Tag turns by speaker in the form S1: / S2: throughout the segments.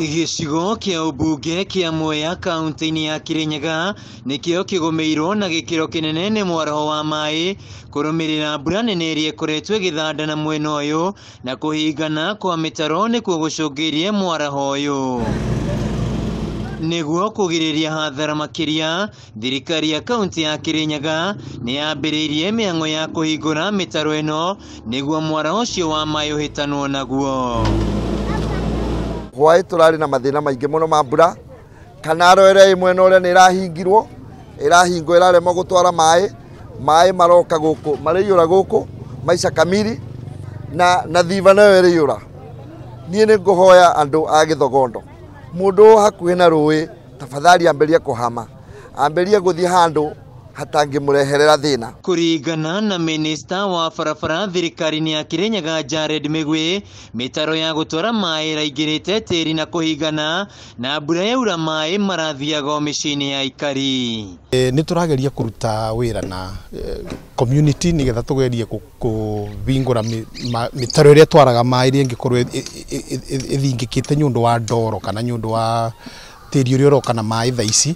S1: Gĩcigo kĩa ũmbunge kĩa Mwea kaunti-inĩ ya Kirinyaga nĩkĩo kĩgũmĩirwo na gĩkĩro kĩnene nĩ mwaraho wa maĩ kũrũmĩrĩra mbura nene ĩrĩa ĩkoretwo ĩgĩthanda na mwena ũyũ na kũhingana kwa mĩtaro nĩkuo gũcũngĩrĩirie mwaraho ũyũ. Nĩguo kũgirĩrĩria hathara makĩria, thirikari ya kaunti ya Kirinyaga nĩ yambĩrĩirie mĩhang'o ya kũhingũra mĩtaro ĩno nĩguo mwaraho ũcio wa maĩ ũhĩtanwo naguo.
S2: Hwaĩ tũrarĩ na mathĩna maingĩ mũno ma mbura, kanaro ĩrĩa ĩ mwena ũrĩa nĩ ĩrahingirwo, ĩrahingwo ĩraremwo gũtwara maĩ, maĩ maroka gũkũ, marĩiyũra gũkũ maica kamiri na thiva nayo ĩrĩiyũra. Niĩ nĩ ngũhoya andũ a Gĩthogondo, mũndũ hakuhĩ na rũĩ tafadhali ambĩrĩrie kũhama, ambĩrĩrie gũthiĩ handũ hatangĩmũreherera thĩna.
S1: Kũringana na minista wa barabara thirikari-inĩ ya Kirinyaga Jared Mĩgwi, mĩtaro ya gũtwara maĩ ĩraingĩrĩte tĩri na kũhingana na mbura yaura maĩ marathiaga o mĩciĩ-inĩ ya aikari.
S3: Nĩ tũrageria kũruta wĩra na community nĩgetha tũgerie kũhingũra mĩtaro ĩrĩa ĩtwaraga maĩ ĩrĩa ĩngĩkorwo ĩthingĩkĩte nĩ ũndũ wa ndoro kana nĩ ũndũ wa tĩri ũrĩa ũroka na maĩ thaa ici.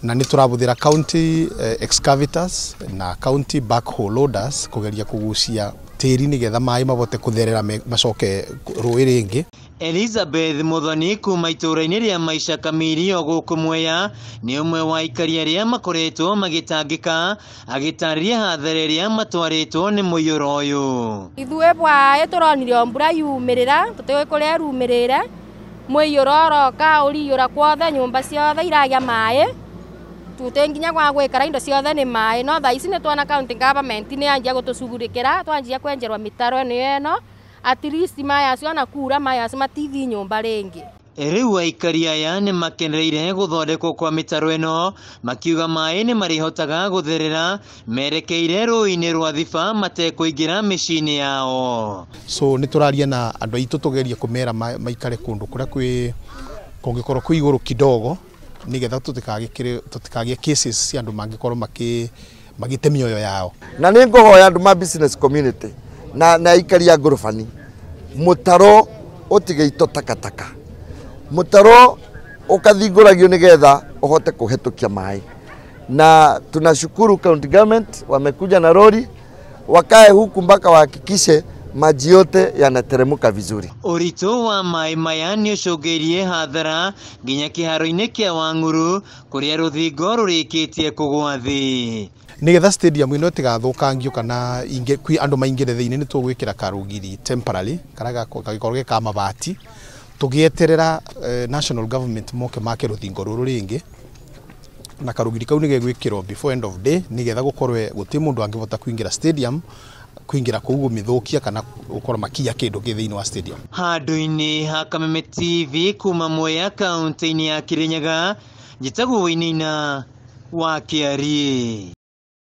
S3: Na nĩ tũrabũthĩra county excavators na county backhoe loaders kũgeria kũgucia tĩri nĩgetha maĩ mabote kũtherera macoke rũĩ rĩngĩ.
S1: Elizabeth Muthoni kuma itũũra-inĩ rĩa Maisha Kamiri o gũkũ Mwea nĩ ũmwe wa aikari arĩa makoretwo magĩtangĩka agĩtarĩria hathara ĩrĩa matwarĩtwo nĩ mũiyũro ũyũ.
S4: Ithuĩ bwaĩ tũronire o mbura yumĩrĩra tũtiũĩ kũrĩa ĩrumĩrĩre, mũiyũro ũroka ũriyũra kwothe, nyũmba ciothe iragĩa maĩ, tute nginya gwa gwĩkara indo ciothe nĩ maĩ. No thaa ici nĩ tuona county government nĩ yanjia gũtũcugurĩkĩra, twanjia kwenjerwo mĩtaro ĩno at least maĩ acio ona kura maĩ acio matithi nyũmba rĩngĩ.
S1: Rĩu aikari aya nĩ makenereire gũthondekwo kwa mĩtaro ĩno makiuga maĩ nĩ marĩhotaga gũtherera merekeire rũĩ-inĩ rwa Thiba matekũingĩra mĩciĩ-inĩ yao.
S3: So nĩ tũraria na andũ aitũ tũgerie kũmera maikare kũndũ kũrĩa kwĩ kũngĩkorwo kwĩ igũrũ kidogo nĩgetha tũtikagĩe cases cia andũ mangĩkorwo magĩte mĩoyo yao.
S2: Na nĩ ngũhoya andũ ma business community na aikari a ngorobani, mũtaro ũtige ito takataka, mũtaro ũkathingũragio nĩgetha ũhote kũhetũkia maĩ. Na tunashukuru county government wamekuja na lori wakae huku mpaka wahakikishe maji yote yanateremka vizuri.
S1: Ũritũ wa maĩ maya nĩ ũcũngĩrĩirie hathara nginya kĩharo-inĩ kĩa Wang'uru kũrĩa rũthingo rũrĩkĩtie kũgũa thĩ.
S3: Nĩgetha stadium ĩno ĩtigathũkangio kana kwĩ andũ maingĩre thĩinĩ nĩ tũgwĩkĩra karũgiri temporary karĩa gagĩkorwo ge ka mabati tũgĩeterera national government moke make rũthingo rũrũ rĩngĩ, na karũgiri kau nĩ gegwĩkĩrwo before end of day nĩgetha gũkorwe gũtirĩ mũndũ angĩhota kũingĩra stadium kũingĩra kũu gũmĩthũkia kana gũkorwo makiya kĩndũ kĩ thĩinĩ wa stadium.
S1: Handũ-inĩ ha Kameme TV kuma Mwea kaunti-inĩ ya Kirinyaga, njĩtagwo Wainaina wa Kĩariĩ.